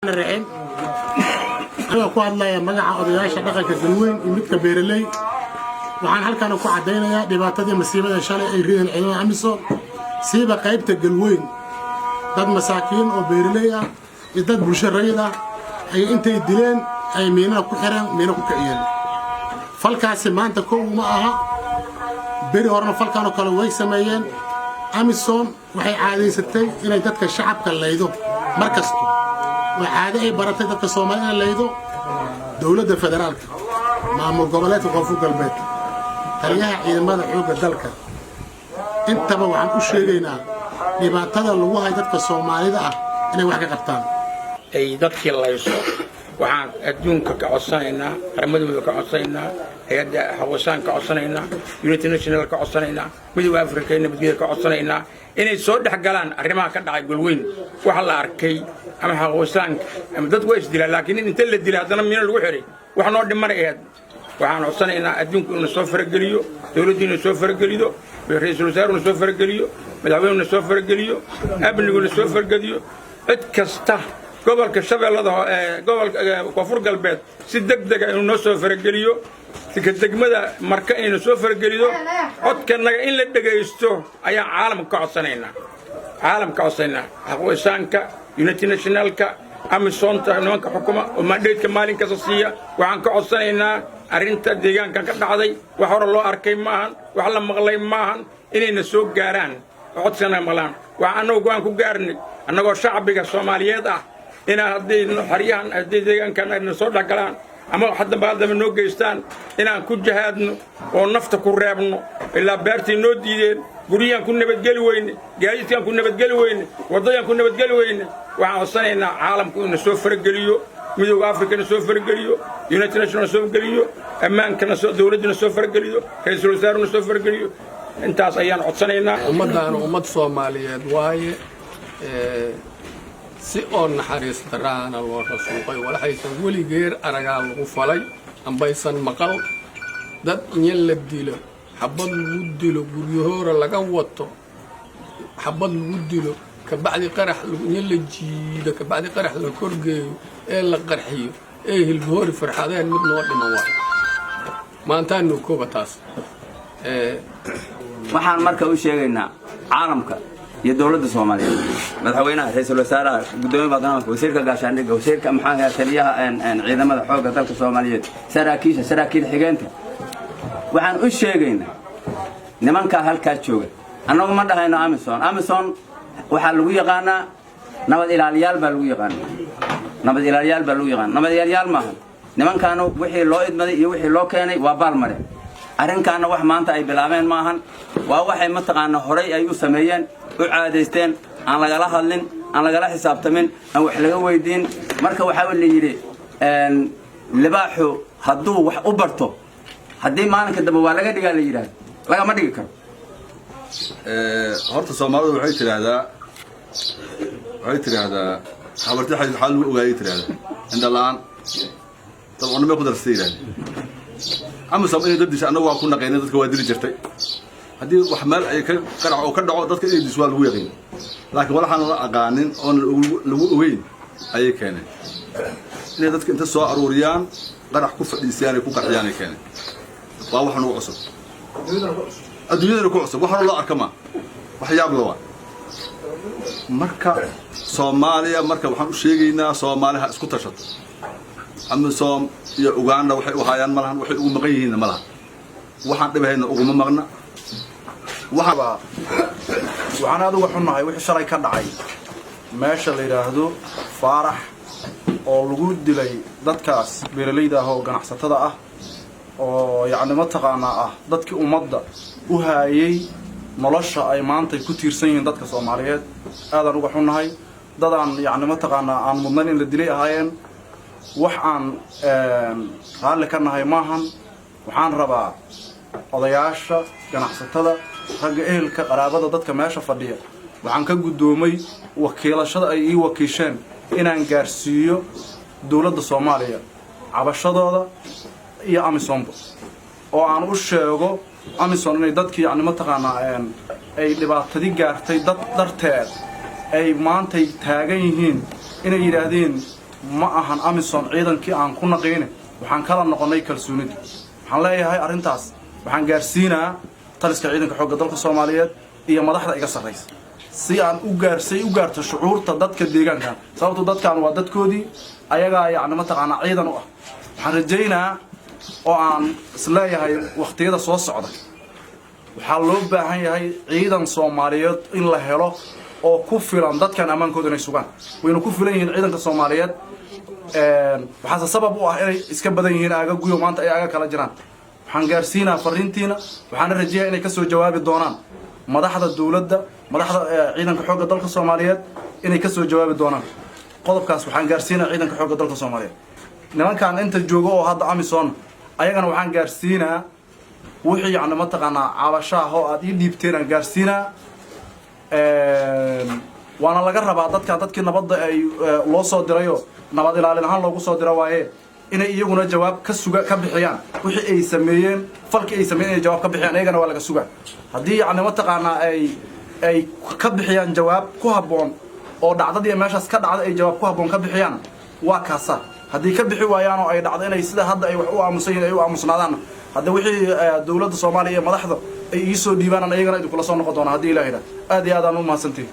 Raxiim. Anigoo ku hadlaya magaca odayaasha dhaqanka Galweyn iyo midka beeraley, waxaan halkan ku caddaynayaa dhibaatadii masiibada shalay ay rideen ciidamada AMISOM, siiba qaybta Galweyn. Dad masaakiin oo beeraley ah iyo dad bulsho rayid ah ay intay dileen ay miinana ku xireen, miina ku kiciyeen. Falkaasi maanta kow uma aha, beri horena falkanoo kale way sameeyeen. AMISOM waxay caadaysatay inay dadka shacabka laydo mar kasto. Waa caado ay baratay dadka Soomaalida inay laydo. Dowladda federaalka, maamul goboleedka Koonfur Galbeed, taliyaha ciidamada xoogga dalka, intaba waxaan u sheegaynaa dhibaatada lagu hayo dadka Soomaalida ah inay wax ka qabtaan. Ay dadkii layso. Waxaan adduunka ka codsanaynaa, qaramadooda ka codsanaynaa, hay-adda xaquuqsaan ka codsanaynaa, United National ka codsanaynaa, Midowga Africa iyo nabadgelyada ka codsanaynaa inay soo dhex galaan arrimaha ka dhacay Golweyn. Waxa la arkay ama xaquuqsaanka ama dadku waa isdilaa, laakiin in inta la dilay haddana miino lagu xiray wax noo dhimanay ahayd. Waxaan codsanaynaa adduunku inuu soo farageliyo, dowladdu inuu soo farageliyo, ra-iisul wasaaruhuna soo farageliyo, madaxweynuna soo farageliyo, amniguna soo farageliyo, cid kasta. Gobolka Shabeellada, gobolka Koonfur Galbeed si deg dega inuu noo soo farageliyo, ka degmada Marka inaynu soo farageliyo. Codkanaga in la dhegaysto ayaan caalamka ka codsanaynaa, caalamka ka codsanaynaa, xaquuqisaanka, United Nationalka, AMISOMta, nimanka xukuma oo mandate-ka maalin kasta siiya. Waxaan ka codsanaynaa arrinta deegaankan ka dhacday wax hore loo arkay maahan, wax la maqlay maahan, inayna soo gaaraan oo codkanaga maqlaan. Waxaan annagu go'aan ku gaarnay, annagoo shacbiga Soomaaliyeed ah, inaan hadday xeryahan, hadday deegaankan ayna soo dhexgalaan ama haddamba haddaba noo geystaan, inaan ku jahaadno oo nafta ku reebno. Ilaa beertay noo diideen, guryahaan ku nabadgeli weyne, gaadiidkaan ku nabadgeli weyne, waddadaan ku nabadgeli weyne. Waxaan codsanaynaa caalamku inuu soo farageliyo, Midowga Afrikana soo farageliyo, United National soo farageliyo, ammaankana soo, dowladduna soo farageliyo, ra-iisul wasaaruna soo farageliyo. Intaas ayaan codsanaynaa. Ummaddaana ummad Soomaaliyeed waaye. Si oo naxariis daraana loo rasuuqay, walaxaysan weligeer aragaa lagu falay ambaysan maqal. Dad inya la dilo, xabad lagu dilo, guryahoora laga wato, xabad lagu dilo, kabacdi qarax inya la jiido, kabacdi qarax la korgeeyo ee la qarxiyo ee hilbahoori farxadeen, mid noo dhiman waay maantaanu kooba taas. Waxaan marka u sheegaynaa caalamka iyo dowladda Soomaaliyeed, madaxweynaha, ra-iisul wasaaraha, guddoomiya baarlamaanka, wasiirka gaashaandhigga, wasiirka maxaa, taliyaha ciidamada xoogga dalka Soomaaliyeed, saraakiisha, saraakiil xigeenta, waxaan u sheegaynaa nimankaa halkaa jooga. Annagu ma dhahayno AMISOM. AMISOM waxaa lagu yaqaanaa nabad ilaaliyaal baa lagu yaqaanaa, nabad ilaaliyaal baa lagu yaqaana. Nabad ilaaliyaal maaha nimankaanu. Wixii loo idmaday iyo wixii loo keenay waa baalmare. Arrinkaana wax maanta ay bilaabeen maahan, waa waxay mataqaana horay ay u sameeyeen, u caadaysteen, aan lagala hadlin, aan lagala xisaabtamin, aan wax laga weydiin. Marka waxaa la yidhi, libaaxu hadduu wax u barto, haddii maalinka dambe waa laga dhigaa la yidhaahdo, lagama dhigi karo. Horta Soomaalidu waxay tidhaahdaa habarti waxaa lagu ogaayay tidhahdaa indha la-aan dabcunimay ku darsatay yidhahda. AMISOM inay dad disha annagu waa ku naqaynay. Dadka waa dili jirtay. Haddii wax meel ay ka qarac oo ka dhaco, dadka inay disho waa lagu yaqiin, laakiin walaxaan la aqaanin oon lagu ogeyn ayay keeneen. Inay dadka inta soo aruuriyaan, qarax ku fadhiisiyaan, ay ku qarxiyaan ay keeneen, waa wax nagu cusub, adduunyadana ku cusub, wax hore loo arka ma wax yaab la waa. Marka Soomaaliya, marka waxaan u sheegaynaa, Soomaaliha isku tashato. AMISOM iyo Uganda waxay u haayaan ma lahan, waxay ugu maqan yihiinna ma lahan, waxaan dhibahayna uguma maqna. Waxaan aad uga xunnahay wixii shalay ka dhacay meesha la yidhaahdo Faarax oo lagu dilay dadkaas beeralayda ah oo ganacsatada ah oo yacni mataqaanaa ah dadkii ummadda u haayay nolosha ay maanta ku tiirsan yihiin dadka Soomaaliyeed. Aadaan uga xunnahay. Dadaan yacni mataqaanaa aan mudnayn in la dilay ahaayeen. Wax aan raalli ka nahay maahan. Waxaan rabaa odayaasha, ganacsatada, ragga ehelka, qaraabada, dadka meesha fadhiya, waxaan ka guddoomay wakiilashada ay ii wakiisheen inaan gaarsiiyo dowladda Soomaaliya cabashadooda iyo AMISOMba, oo aan u sheego AMISOM inay dadkii yacni mataqaanaa ay dhibaatadi gaartay dad darteed ay maantay taagan yihiin, inay yidhaahdeen. Ma ahan AMISOM ciidankii aan ku naqayne, waxaan kala noqonnay kalsoonidii. Waxaan leeyahay arrintaas waxaan gaarsiinaa taliska ciidanka xoogga dalka Soomaaliyeed iyo madaxda iga sarraysa, si aan u gaarsay u gaarto shucuurta dadka deegaankan, sababto dadkan waa dadkoodii, ayagaa yacni mataqaanaa ciidan u ah. Waxaan rajaynaa oo aan isleeyahay wakhtiyada soo socda waxaa loo baahan yahay ciidan Soomaaliyeed in la helo oo ku filan dadkan ammaankooda inay sugaan. Wayna ku filan yihiin ciidanka Soomaaliyeed. Waxaase sabab u ah inay iska badan yihiin aaga guyo maanta ay aaga kala jiraan. Waxaan gaarsiinaa fariintiina, waxaana rajeeyaa inay kasoo jawaabi doonaan madaxda dowladda, madaxda ciidanka xoogga dalka Soomaaliyeed inay kasoo jawaabi doonaan qodobkaas. Waxaan gaarsiinaa ciidanka xoogga dalka Soomaaliyeed, nimankan inta joogo oo hadda AMISOM, ayagana waxaan gaarsiinaa wixii yacni mataqaanaa cabashaah oo aad ii dhiibteen aan gaarsiinaa. Waana laga rabaa dadkan, dadkii nabadda ay loo soo dirayo, nabad ilaalin ahaan loogu soo diro waaye, inay iyaguna jawaab ka suga ka bixiyaan wixii ay sameeyeen, falkii ay sameeyeen inay jawaab ka bixiyaan iyagana waa laga sugaa. Haddii yacni mataqaanaa ay ka bixiyaan jawaab ku habboon oo dhacdadii meeshaas ka dhacda ay jawaab ku habboon ka bixiyaan, waa kaasa. Haddii ka bixi waayaan oo ay dhacdo inay sida hadda ay wax u aamusan yihin ay u aamusnaadaan, hadda wixii dowladda Soomaaliya iyo madaxda ay iisoo dhiibaan iyagana idinkula soo noqon doona haddii Ilaah yidhaah. Aad iyo aad aan u mahadsantihin.